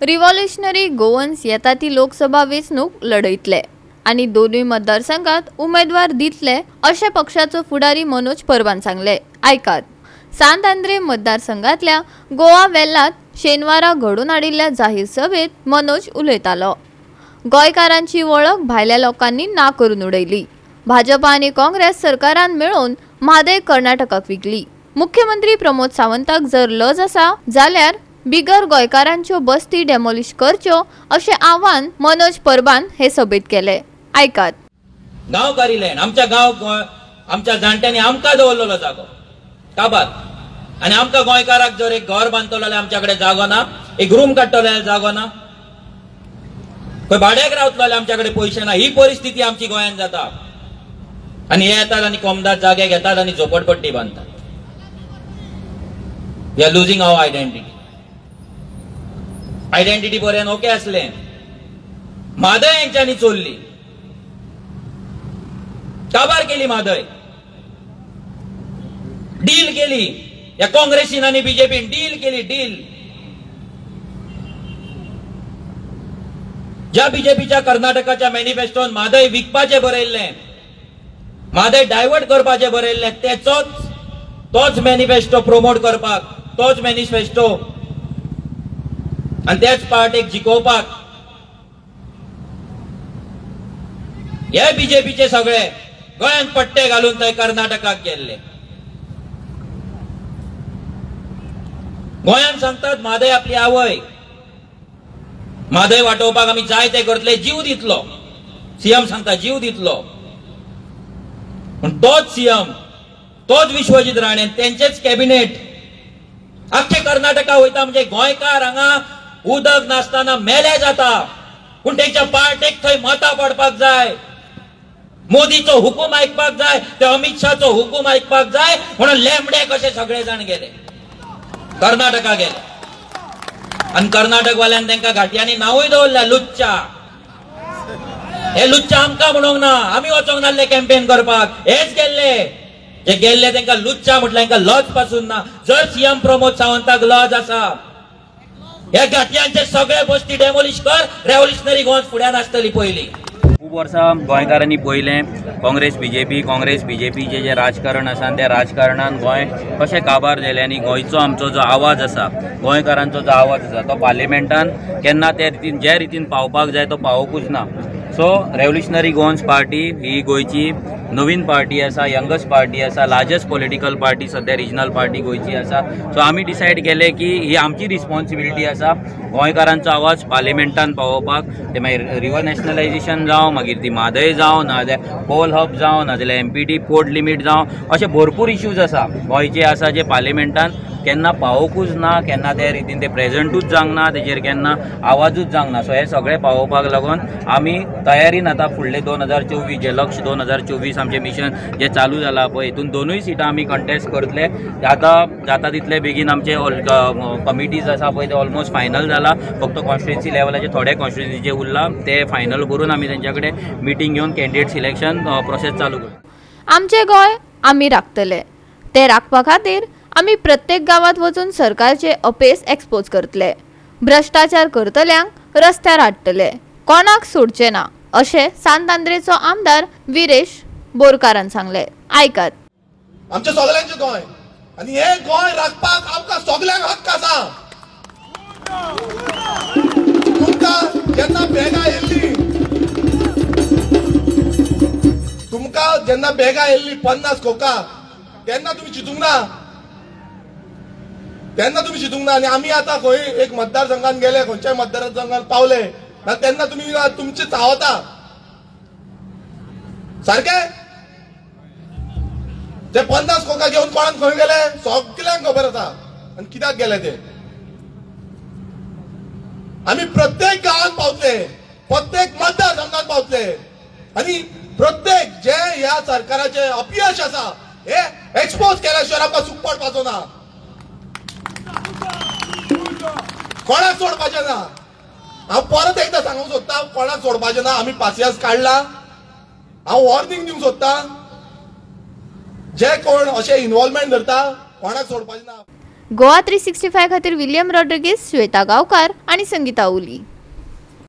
Revolutionary Goans येता ती लोकसभा वेंचणूक लढयतले आनी दोनूय मतदारसंघात उमेदवार दितले अशें पक्षाचो फुडारी मनोज परबान सांगले। आयकात, सांत आंद्रे मतदारसंघातल्या गोवा वेल्लात शेनवारा घडून हाडिल्ल्या जाहीर सभेत मनोज उलयतालो। गोंयकारांची वळख भायल्या लोकांनी ना करून उडयली। भाजपा आनी काँग्रेस सरकारान मेळोवन म्हादय कर्नाटकाक विकली। मुख्यमंत्री प्रमोद सावंताक जर लज आसा जाल्यार बिगर गोंयकारांच्यो बस्ती डेमोलिश करच्यो अशें आव्हान मनोज परबान हे सभेत केले। आयकात, गांवकारी लँड आमच्या गांव आमच्या जाणट्यांनी आमकां दवरलेलो जागो काबार, आनी आमकां गोंयकाराक जर एक घर बांदतलो जाल्यार आमच्या कडेन जागो ना, एक रूम काडटलो जाल्यार जागो ना, खंय भाड्याक रावतलो जाल्यार आमच्या कडेन पयशे ना। ही परिस्थिती आमची गोंयांत जाता आनी हे येतात आनी कोमदार जागे घेतात आनी झोपडपट्टी बांदतात। We are losing our identity. Identity पर्यंत ओके असले म्हादय यांच्यानी चोरली, काबार केली, म्हादय डील केली या काँग्रेसीन आनी बीजेपीन डील केली। डील ज्या बीजेपीच्या कर्नाटकाच्या मॅनिफेस्टोन म्हादय विकपाचे बरयल्लें, म्हादय डायवर्ट करपाचे बरयल्लें, तेचोच तोच मॅनिफेस्टो प्रोमोट करपाक, तोच मॅनिफेस्टो आनी त्याच पार्टीक जिखोवपाक हे बीजेपीचे सगळे गोंयांत पट्टे घालून थंय कर्नाटकाक गेल्ले। गोंयांत सांगतात म्हादय आपली आवय, म्हादय वाटोवपाक आमी जाय ते करतले, जीव दितलो, सीएम सांगता जीव दितलो। पूण तोच सीएम, तोच विश्वजीत राणे, तेंचेच कॅबिनेट आख्खे कर्नाटका वयता म्हणजे गोंयकार हांगा उदक नासतना मेले जाता, पूण तेंच्या पार्टेक थंय मतां पडपाक जाय, मोदीचो हुकूम आयकपाक जाय, ते अमित शाहचो हुकूम आयकपाक जाय म्हणून लेमडे कशे सगळे जाण गेले कर्नाटका गेले। आनी कर्नाटकवाल्यान तेंकां घाटयांनी नांवूय दवरल्या लुच्चा। हे लुच्चा आमकां म्हणूंक ना, आमी वचोंक नासले कॅम्पेन करपाक, हेच गेल्ले जे गेल्ले तेंकां लुच्चा म्हटल्यार तेंकां लज पासून ना। जर सीएम प्रमोद सावंताक लज आसा, ह्या घाटयांचे सगळे बस्ती डेमोलिश कर, रेव्होल्युशनरी गोवन्स फुड्यान आसतली पयली। खूब वर्सां गोंयकारांनी पळयलें काँग्रेस बीजेपी, काँग्रेस बीजेपीचें जें राजकारण आसा त्या राजकारणान गोंय कशें काबार जालें आनी गोंयचो आमचो जो आवाज आसा, गोंयकारांचो जो आवाज आसा तो पार्लिमेंटान केन्ना ते रितीन जे रितीन पावपाक जाय तो पावोकूच ना। सो रेव्होल्युशनरी गोवन्स पार्टी ही गोंयची नवीन पार्टी आसा, यंगस्ट पार्टी आसा, लार्जस्ट पॉलिटिकल पार्टी सद्या रिजनल पार्टी गोंयची आसा। सो आमी डिसायड केलें की ही आमची रिस्पॉन्सिबिलिटी आसा गोंयकारांचो आवाज पार्लिमेंटान पावोवपाक, ते मागीर रिवर नॅशनलायजेशन जावं, मागीर ती म्हादय जावं, नाजाल्यार कोल हब जावं, नाजाल्यार एमपीटी पोर्ट लिमीट जावं, अशे भरपूर इश्यूज आसा गोंयचे आसा जे पार्लिमेंटान केन्ना पावोकूच ना, केन्ना ते रितीन ते प्रेझेंटूच जावंक ना, तेजेर केन्ना आवाजूच जावंक ना। सो हे सगळें पावोवपाक लागून आमी तयारीन आतां फुडले 2024 जे लक्ष 2024 आमचें मिशन जें चालू जालां पळय, हितून दोनूय सिटां आमी कंटेस्ट करतले। आतां जाता तितले बेगीन आमचे कमिटीज आसा पळय ते ऑलमोस्ट फायनल जाला, फक्त कॉन्स्टिट्युएन्सी लेवलाचे थोडे कॉन्स्टिट्युएन्सीचे उरला ते फायनल करून आमी तेंच्या कडेन मिटींग घेवन कॅन्डिडेट सिलेक्शन प्रोसेस चालू करू। आमचें गोंय आमी राखतले, तें राखपा खातीर आमी प्रत्येक गांवांत वचून सरकारचे अपेस एक्सपोज करतले, भ्रश्टाचार करतल्यांक रस्त्यार हाडटले, कोणाक सोडचे ना अशें सांत आंद्रेचो आमदार विरेश बोरकारान सांगले। आयकात, आमचे सगळ्यांचे गोंय आनी हे गोंय राखपाक आमकां सगळ्यांक हक्क आसा। तुमकां जेन्ना बॅगां येयल्ली, तुमकां जेन्ना बॅगां येयल्ली 50 खोका, तेन्ना तुमी चिंतूंक ना, तेन्ना तुमी चिंतूंक ना। आनी आमी आतां खंय एक मतदारसंघान गेले, खंयच्याय मतदारसंघान पावले ना तेन्ना तुमी तुमचे चावता सारके ते 50 खोका घेवन कोणाक खंय गेले सगल्यांक खबर आसा आनी कित्याक गेले ते। आमी प्रत्येक गांवांत पावतले, प्रत्येक मतदारसंघात पावतले आनी प्रत्येक जे ह्या सरकाराचे अपयश आसा हे एक्सपोज केल्या शिवाय आमकां सूख पडपाचो ना, कोणाक सोडपाचें ना। हांव परत एकदां सांगूंक सोदता, कोणाक सोडपाचें ना। आमी पासियेंस काडला, हांव वॉर्निंग दिवंक सोदता, जे कोण अशें इन्वॉल्वमेंट धरता कोणाक सोडपाचें ना। गोवा 365 खातीर विलियम रॉड्रिगीस, श्वेता गांवकार आनी संगीता उली.